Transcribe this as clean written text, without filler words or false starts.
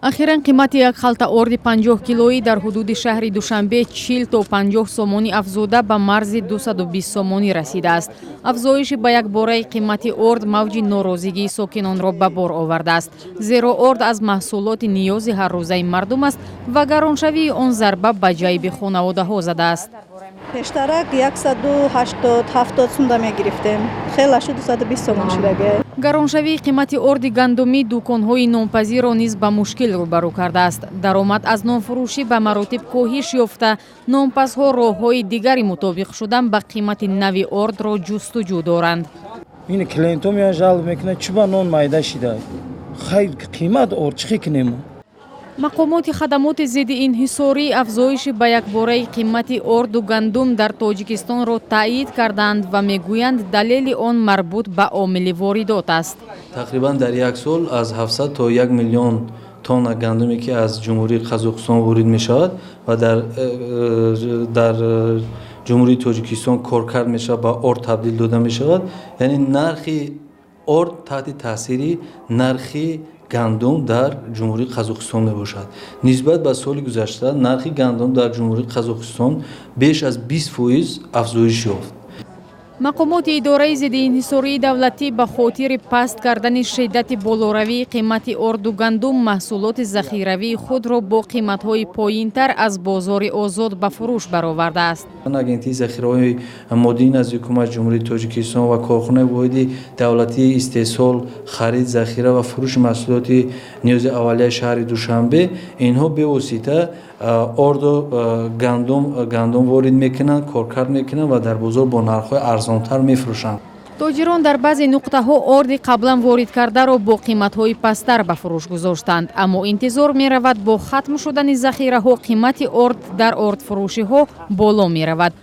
Ахиран қимати як халта орди 50 килоӣ дар ҳудуди шаҳри Душанбе 40 то 50 сомонӣ афзуда, ба марзи 220 сомонӣ расидааст. Афзоиши ба якбораи қимати орд мавҷи норозигии сокинонро ба бор овардааст, зеро орд аз маҳсулоти ниёзи ҳаррӯзаи мардум аст ва гароншавии он зарба ба ҷайби хонаводаҳо задааст. Пештарак 180, 70 сумда мегирифтем, хела шуд, 220 сомон шудаге. Гароншавии қимати орди гандумӣ дуконҳои нонпазиро низ ба мушкил рӯбарӯ кардааст. Даромад аз нонфурӯшӣ ба маротиб коҳиш ёфта, нонпазҳо роҳҳои дигари мутобиқ шудан ба қимати нави ордро ҷустуҷӯ доранд. Ин клиентҳо меян, жалоба мекунанд, чӣ ба нон майда шида. Хай, қимат орд чӣ кунем? Мақомоти хадамоти зидди инҳисорӣ афзоиши ба якбораи қимати орду гандум дар Тоҷикистонро таъйид карданд ва мегӯянд, далели он марбут ба омили воридот аст. Тақрибан дар як сол аз 700 то 1 миллион тонна гандуме, ки аз Ҷумҳурии Қазоқистон ворид мешавад ва дар Ҷумҳурии Тоҷикистон коркард мешавад, ба орд табдил дода мешавад. Яъне нархи орд таҳти таъсири нархи гандум дар Ҷумҳурии Қазоқистон мебошад. Нисбат ба соли гузашта нархи гандум дар Ҷумҳурии Қазоқистон беш аз 20% афзоиш ёфт. Мақомоти идораи зидди инҳисории давлатӣ ба хотири паст кардани шиддати болоравии қимати орду гандум маҳсулоти захиравии худро бо қиматҳои поинтар аз бозори озод ба фурӯш баровардааст. Агентии захираҳои моддии назди Ҳукумати Ҷумҳурии Тоҷикистон ва корхонаи воҳиди давлатии истеҳсол, харид, захира ва фурӯши маҳсулоти ниёзи аввалияи шаҳри Душанбе, инҳо бевосита орду гандум ворид мекунанд, коркард мекунанд ва дар бозор бо нархҳои арзонтар мефурӯшанд. Тоҷирон дар баъзе нуқтаҳо орди қаблан воридкардаро бо қиматҳои пасттар ба фурӯш гузоштанд, аммо интизор меравад, бо хатм шудани захираҳо қимати орд дар ордфурӯшиҳо боло меравад.